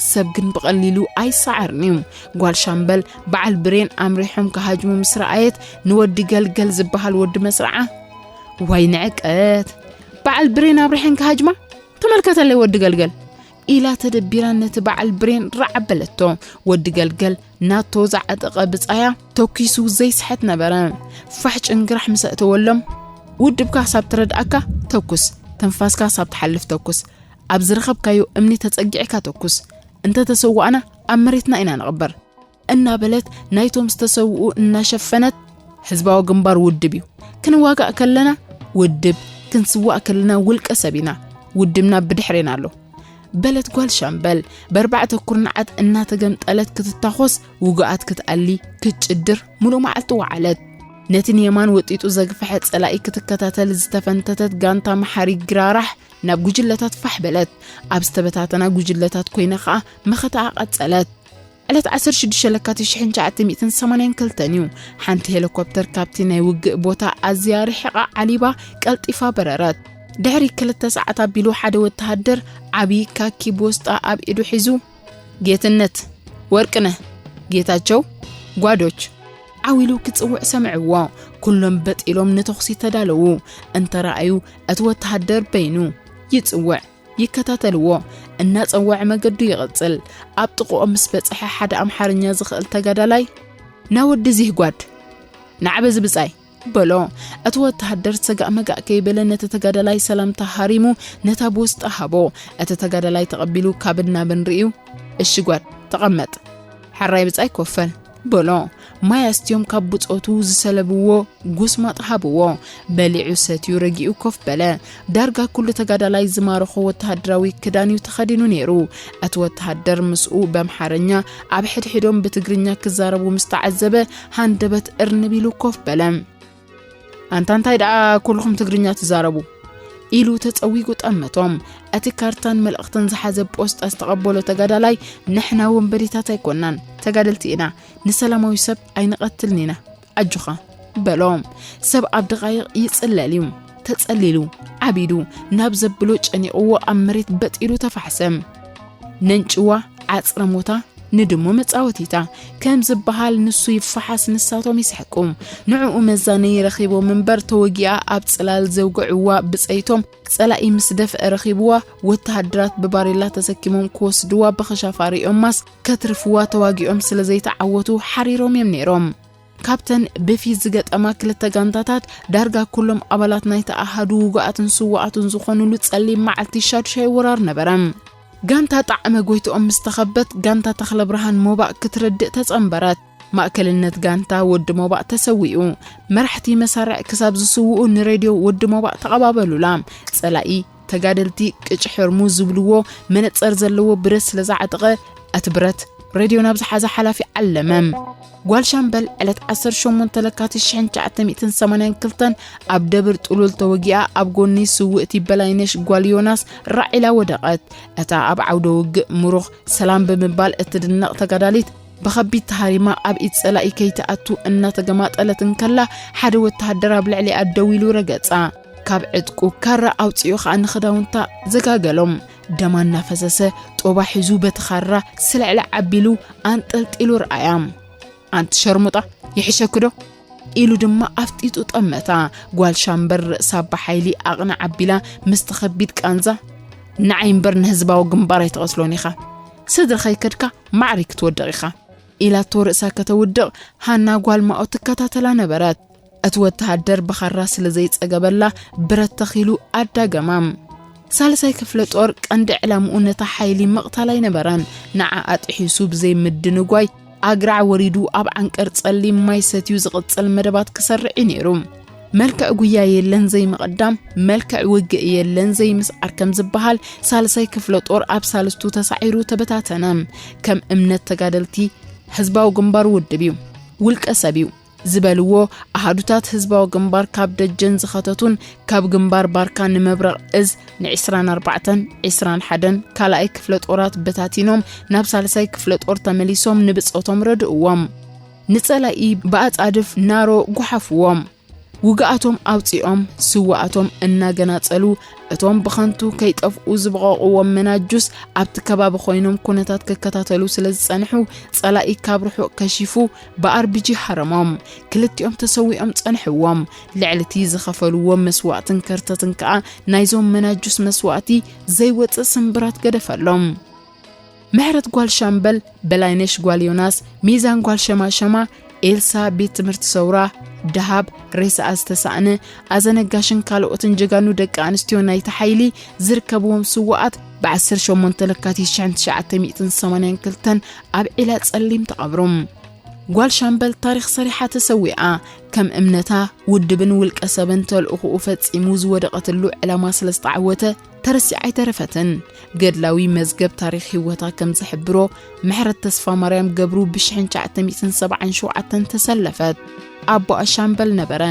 ሰብ ግን ብቐሊሉ ኣይሰዓርን እዩ። ጓል ሻምበል በዓል ብሬን ኣምሪሖም ክሃጅሙ ምስ ረኣየት ንወዲ ገልገል ዝበሃል ወዲ መስርዓ፣ ዋይ ንዕቀት! በዓል ብሬን ኣብሪሐን ክሃጅማ? ተመልከተለይ ወዲ ገልገል፣ ኢላ ተደቢራ ነቲ በዓል ብሬን ራዕ ኣበለቶ። ወዲ ገልገል ናቶ ዝዓጠቐ ብጻያ ተኪሱ ዘይስሕት ነበረ። ፋሕ ጭንግራሕ ምስ ኣእተወሎም፣ ውድብካ ክሳብ ትረድኣካ ተኩስ፣ ትንፋስካ ክሳብ ትሓልፍ ተኩስ፣ ኣብ ዝረኸብካዮ እምኒ ተጸጊዕካ ተኩስ፣ እንተ ተሰዋእና ኣብ መሬትና ኢና ንቕበር እናበለት ናይቶም ዝተሰውኡ እናሸፈነት፣ ህዝባዊ ግንባር ውድብ እዩ፣ ክንዋጋእ ከለና ውድብ፣ ክንስዋእ ከለና ውልቀ ሰብ ኢና፣ ውድብና ብድሕሬና ኣሎ በለት ጓል ሻምበል። በርባዕተ ኩርናዓት እናተገምጠለት ክትታኾስ፣ ውጉኣት ክትኣሊ፣ ክትጭድር ሙሉእ መዓልቲ ወዓለት። ነቲ ንየማን ወጢጡ ዘግፈሐ ጸላኢ ክትከታተል ዝተፈንተተት ጋንታ መሓሪ ግራራሕ ናብ ጉጅለታት ፋሕ በለት። ኣብ ዝተበታተና ጉጅለታት ኮይና ኸኣ መኸታኣ ቀጸለት። ዕለት ዓሰርተ ሽዱሽተ ለካቲት ሽሕን ትሽዓተ ሚእትን ሰማንያን ክልተን እዩ። ሓንቲ ሄሊኮፕተር ካብቲ ናይ ውግእ ቦታ ኣዝያ ርሒቓ ዓሊባ ቀልጢፋ በረረት። ድሕሪ ክልተ ሰዓት ኣቢሉ ሓደ ወተሃደር ዓቢ ካኪ ቦስጣ ኣብ ኢዱ ሒዙ፣ ጌትነት፣ ወርቅነህ፣ ጌታቸው፣ ጓዶች፣ ዓው ኢሉ ክጽውዕ ሰምዕዎ። ኩሎም በጥ ኢሎም ንተኹሲ ተዳለዉ። እንተረኣዩ እቲ ወተሃደር በይኑ ይጽውዕ፣ ይከታተልዎ። እናጸወዐ መገዱ ይቕጽል። ኣብ ጥቕኦም ምስ በጽሐ ሓደ ኣምሓርኛ ዝኽእል ተጋዳላይ፣ "ና ወዲ ዚህ ጓድ፣ ንዓ በዚ ብጻይ" በሎ። እቲ ወተሃደር ሰጋእ መጋእ ከይበለ ነቲ ተጋዳላይ ሰላምታ ሃሪሙ ነታ ቦስጣ ሃቦ። እቲ ተጋዳላይ ተቐቢሉ ካብን ናብን ርእዩ፣ "እሺ ጓድ፣ ተቐመጥ። ሕራይ ብጻይ ኮፈል" በሎ። ማይ ኣስትዮም ካብ ብጾቱ ዝሰለብዎ ጉስማጥ ሃብዎ። በሊዑ ሰትዩ ረጊኡ ኮፍ በለ። ዳርጋ ኩሉ ተጋዳላይ ዝማረኾ ወተሃደራዊ ክዳን እዩ ተኸዲኑ ነይሩ። እቲ ወተሃደር ምስኡ በምሓርኛ፣ ኣብ ሕድሕዶም ብትግርኛ ክዛረቡ ምስ ተዓዘበ፣ ሃንደበት እርንብ ኢሉ ኮፍ በለ። "ኣንታ እንታይ ደኣ ኩልኹም ትግርኛ ትዛረቡ?" ኢሉ ተጸዊጉ ጠመቶም። እቲ ካርታን መልእኽትን ዝሓዘ ፖስጣ ዝተቐበሎ ተጋዳላይ፣ "ንሕና ወንበዴታት ኣይኮናን፣ ተጋደልቲ ኢና። ንሰላማዊ ሰብ ኣይንቐትልን ኢና። ኣጆኻ" በሎ። ሰብ ኣብ ደቓይቕ ይጽለል እዩ። ተጸሊሉ፣ ዓቢዱ፣ ናብ ዘብሎ ጨኒቕዎ ኣብ መሬት በጥ ኢሉ ተፋሕሰ። ነንጭዋ፣ ዓጽረ ሞታ፣ ንድሙ መጻወቲታ ከም ዝበሃል፣ ንሱ ይፈሓስ ንሳቶም ይስሕቁ። ንዕኡ መዛነዪ ረኺቦም እምበር፣ ተወጊኣ ኣብ ጽላል ዘውግዕዋ ብጸይቶም፣ ጸላኢ ምስ ደፍአ ረኺብዋ፣ ወተሃደራት ብባሬላ ተሰኪሞም ክወስድዋ ብኸሻፋ ርእዮማስ ከትርፍዋ ተዋጊኦም ስለ ዘይተዓወቱ ሓሪሮም እዮም ነይሮም። ካብተን ብፊት ዝገጠማ ክልተ ጋንታታት፣ ዳርጋ ኩሎም ኣባላት ናይቲ ኣሃዱ ውጉኣትን ስዉኣትን ዝኾኑሉ ጸሊም መዓልቲ ሻዱሻይ ወራር ነበረ። ጋንታ ጣዕመ ጎይትኦም ምስ ተኸበት፣ ጋንታ ተኽለብርሃን ሞባእ ክትረድእ ተጸንበረት። ማእከልነት ጋንታ ወዲ ሞባእ ተሰዊኡ። መራሕቲ መሳርዕ ክሳብ ዝስውኡ ንሬድዮ ወዲ ሞባእ ተቐባበሉላ። ጸላኢ ተጋደልቲ ቅጭ ሕርሙ ዝብልዎ መነጸር ዘለዎ ብረት ስለ ዝዓጠቐ፣ እቲ ብረት ሬድዮ ናብ ዝሓዘ ሓላፊ ዓለመ። ጓል ሻምበል ዕለት ዓሰርተ ሸሞንተ ለካቲት ሽሕን ትሽዓተ ሚእትን ሰማንያን ክልተን ኣብ ደብር ጥሉል ተወጊኣ ኣብ ጎኒ ስውእቲ በላይነሽ ጓል ዮናስ ራዕ ኢላ ወደቐት። እታ ኣብ ዓውደ ውግእ ምሩኽ ሰላም ብምባል እትድነቕ ተጋዳሊት ብኸቢድ ተሃሪማ ኣብ ኢድ ጸላኢ ከይትኣቱ እናተገማጠለት እንከላ፣ ሓደ ወተሃደር ኣብ ልዕሊኣ ደው ኢሉ ረገጻ። ካብ ዕጥቁ ካራ ኣውጺኡ ኸኣ ንኽዳውንታ ዘጋገሎም። ደማ እናፈሰሰ ጦባ ሒዙ በቲ ኻራ ስልዕልዕ ኣቢሉ ኣንጠልጢሉ ረኣያ። "ኣንቲ ሸርሙጣ፣ ይሕሸኪ ዶ?" ኢሉ ድማ ኣፍጢጡ ጠመታ። ጓል ሻምበር ርእሳ ብሓይሊ ኣቕንዕ ኣቢላ ምስቲ ኸቢድ ቃንዛ፣ "ንዓይ እምበር ንህዝባዊ ግንባር ኣይትቐስሎን ኢኻ። ስድሪ ኸይከድካ ማዕሪ ክትወድቕ ኢኻ" ኢላቶ ርእሳ ከተውድቕ፣ ሃና ጓል ማኦ ትከታተላ ነበረት። እቲ ወተሃደር ብኻራ ስለ ዘይጸገበላ፣ ብረት ተኺሉ ኣዳገማ። ሳልሳይ ክፍለ ጦር ቀንዲ ዕላምኡ ነታ ሓይሊ ምቕታል ኣይነበረን። ንዓ ኣጥሒሱ ብዘይ ምድንጓይ ኣግራዕ ወሪዱ ኣብ ዓንቀር ጸሊም ማይ ሰትዩ ዝቕጽል መደባት ክሰርዕ እዩ ነይሩ። መልክዕ ጉያ የለን ዘይምቕዳም፣ መልክዕ ውግእ የለን ዘይምስዓር ከም ዝበሃል፣ ሳልሳይ ክፍለ ጦር ኣብ ሳልስቱ ተሳዒሩ ተበታተነ። ከም እምነት ተጋደልቲ፣ ህዝባዊ ግንባር ውድብ እዩ፣ ውልቀ ሰብ እዩ ዝበልዎ ኣሃዱታት ህዝባዊ ግንባር ካብ ደጀን ዝኸተቱን ካብ ግንባር ባርካ ንመብረቕ እዝ ንዒስራን ኣርባዕተን ዒስራን ሓደን ካልኣይ ክፍለ ጦራት በታቲኖም ናብ ሳልሳይ ክፍለ ጦር ተመሊሶም ንብጾቶም ረድእዎም። ንጸላኢ ብኣጻድፍ ናሮ ጓሓፍዎም። ውግኣቶም ኣውጺኦም፣ ስውኣቶም እናገናጸሉ፣ እቶም ብኸንቱ ከይጠፍኡ ዝበቐቑዎም መናጁስ ኣብቲ ከባቢ ኮይኖም ኩነታት ክከታተሉ ስለ ዝጸንሑ፣ ጸላኢ ካብ ርሑቕ ከሺፉ ብኣርቢጂ ሃረሞም። ክልቲኦም ተሰዊኦም ጸንሕዎም። ልዕሊ እቲ ዝኸፈልዎ መስዋእትን ከርተትን ከኣ ናይዞም መናጁስ መስዋእቲ ዘይወጽእ ስምብራት ገደፈሎም። ምሕረት ጓል ሻምበል፣ በላይነሽ ጓል ዮናስ፣ ሚዛን ጓል ሸማሸማ፣ ኤልሳ ቤት ትምህርቲ ሰውራ፣ ደሃብ፣ ሬሳኣ ዝተሳእነ፣ ኣዘነጋሽን ካልኦትን ጀጋኑ ደቂ ኣንስትዮ ናይቲ ሓይሊ ዝርከብዎም ስውኣት ብ ዓሰርተ ሸሞንተ ለካቲት ሽሕን ትሽዓተ ሚእትን ሰማንያን ክልተን ኣብ ዒላ ጸሊም ተቐብሩ። ጓል ሻምበል ታሪኽ ሰሪሓ ተሰዊኣ። ከም እምነታ፣ ውድብን ውልቀ ሰብን ተልእኾኡ ፈጺሙ ዝወደቐትሉ ዕላማ ስለ ዝተዓወተ ተረሲዓ ኣይተረፈትን። ገድላዊ መዝገብ ታሪኽ ህይወታ ከም ዝሕብሮ፣ ምሕረት ተስፋማርያም ገብሩ ብሽሕን ትሽዓተ ሚእትን ሰብዓን ሸውዓተን ተሰለፈት። ኣቦኣ ሻምበል ነበረ።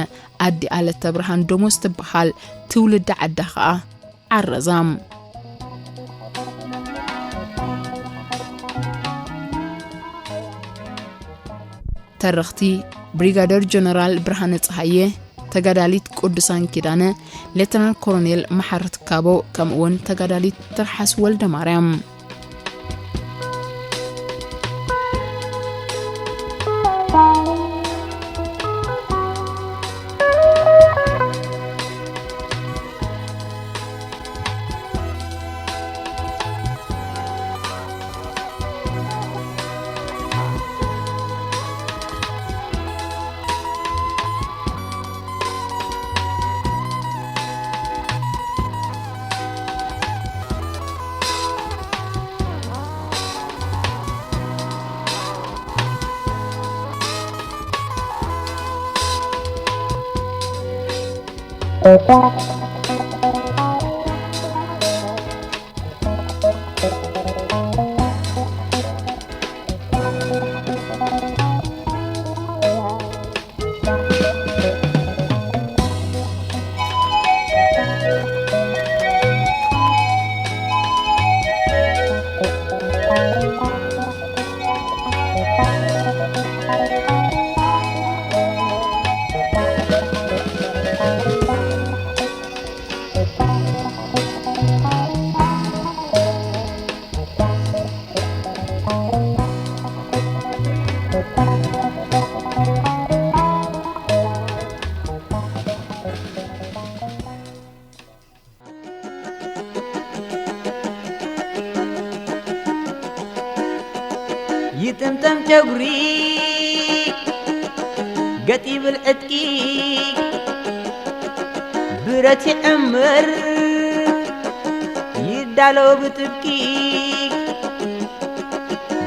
ኣዲኣ ለተብርሃን ደሞዝ ትበሃል። ትውልዲ ዓዳ ኸኣ ዓረዛ። ተረኽቲ ብሪጋደር ጀነራል ብርሃነ ጸሃየ፣ ተጋዳሊት ቅዱሳን ኪዳነ፣ ሌተናል ኮሎኔል መሓሪ ትካቦ፣ ከምኡውን ተጋዳሊት ትርሓስ ወልደ ማርያም። ይጥምጠም ጨጉሪ፣ ገጥ ይብል ዕጥቂ፣ ብረት ይዕምር፣ ይዳሎ ብጥብቂ።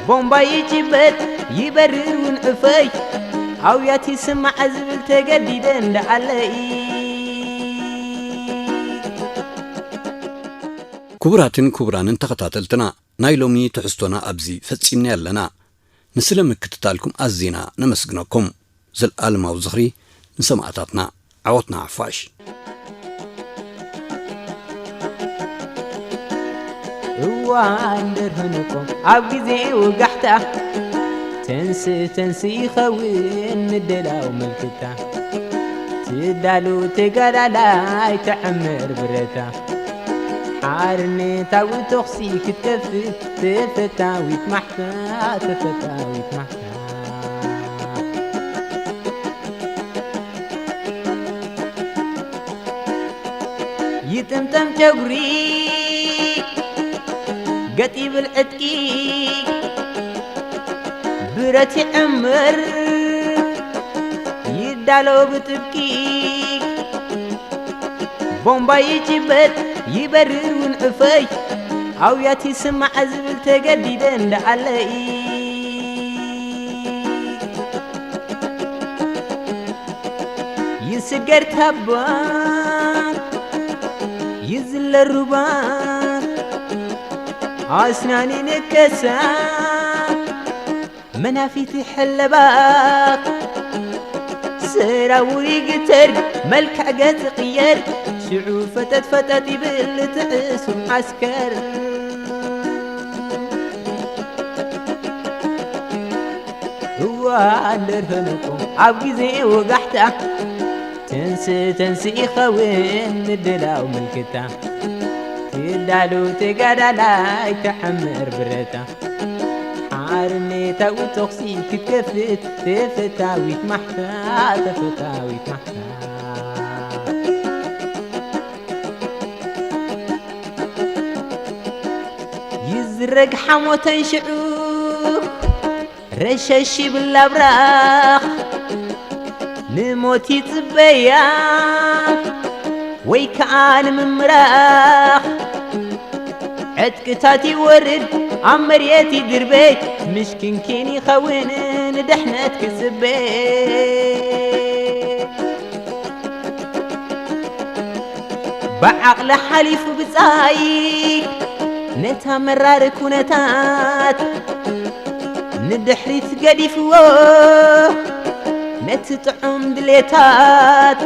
ቦምባ ይጭበጥ፣ ይበርር እውን ዕፈይ፣ ኣውያት ይስማዕ ዝብል ተገዲደ እንዳኣለይ። ክቡራትን ክቡራንን ተኸታተልትና፣ ናይ ሎሚ ትሕዝቶና ኣብዚ ፈጺምና ኣለና። ንስለ ምክትታልኩም ኣዚና ነመስግነኩም። ዘልኣለማዊ ዝኽሪ ንሰማእታትና። ዓወት ንሓፋሽ። እዋን ደርሆ ነቆ ኣብ ግዜ ወጋሕታ፣ ተንስ ተንስ ይኸውን ምድላው ምልክታ። ትዳሉ ተጋዳላይ ተዕምር ብረታ፣ ሓርነታዊ ተኹሲ ክትከፍት ተፈታዊት ማሕታ፣ ተፈታዊት ማሕታ። ይጥምጠም ጨጉሪ፣ ገጥ ይብል ዕጥቂ፣ ብረት ይዕምር፣ ይዳሎ ብጥብቂ። ቦምባ ይጭበጥ፣ ይበርር እውን ዕፈይ፣ ኣውያት ይስማዕ ዝብል ተገዲደ እንዳኣለይ። ይስገር ታባ፣ ይዝለር ሩባ፣ ኣስናን ይንከሳ፣ መናፊት ይሕለባ። ሰራውር ይግተር፣ መልክዕ ገጽ ይቕየር፣ ሽዑ ፈጠጥ ፈጠጥ ይብል እቲ ዕሱብ ዓስከር። እዋን ደርሆ ነቆ ኣብ ግዜ ወጋሕታ፣ ተንስ ስተንስእ ይኸውን ምድላው ምልክታ፣ ትዳሎ ተጋዳላይ ትዕምር ብረታ። ሓርነታዊ ተኹሲ ክትከፍት ተፈታዊት ማሕታ፣ ተፈታዊት ማሕታ። ይዝረግ ሓሞተን ሽዑ ረሸሽ ይብል ኣብራኽ፣ ንሞት ይጽበያ ወይ ከኣ ንምምራኽ። ዕጥቅታት ይወርድ ኣብ መሬት ይድርበይ፣ ምሽክንኪን ይኸውን ንድሕነት ክጽበ። ብዓቕሊ ሓሊፉ ብጻይ ነታ መራር ኩነታት ንድሕሪት ገዲፍዎ ነቲ ጥዑም ድሌታት።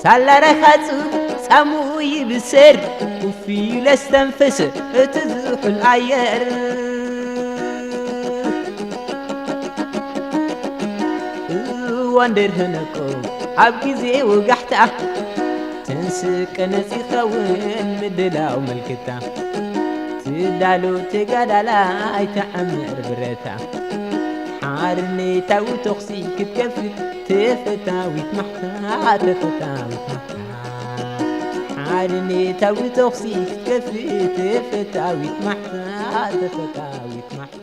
ሳላ ረኻጹ ጻምኡ ይብስር፣ ኮፍ ኢሉ ለስተንፍስ እቲ ዝሑል ኣየር። እዋን ደርህነቆ ኣብ ግዜ ወጋሕታ፣ ተንስእ ቀነጽ ይኸውን ምድላው ምልክታ። ትዳሎ ተጋዳላይ ትዕምር ብረታ፣ ሓርነታዊ ተኹሲ ክትከፍት ተፈታዊት ማሕታ፣ ተፈታዊት ማሕታ። ሓርነታዊ ተኹሲ ክትከፍት ተፈታዊት ማሕታ፣ ተፈታዊት ማሕታ።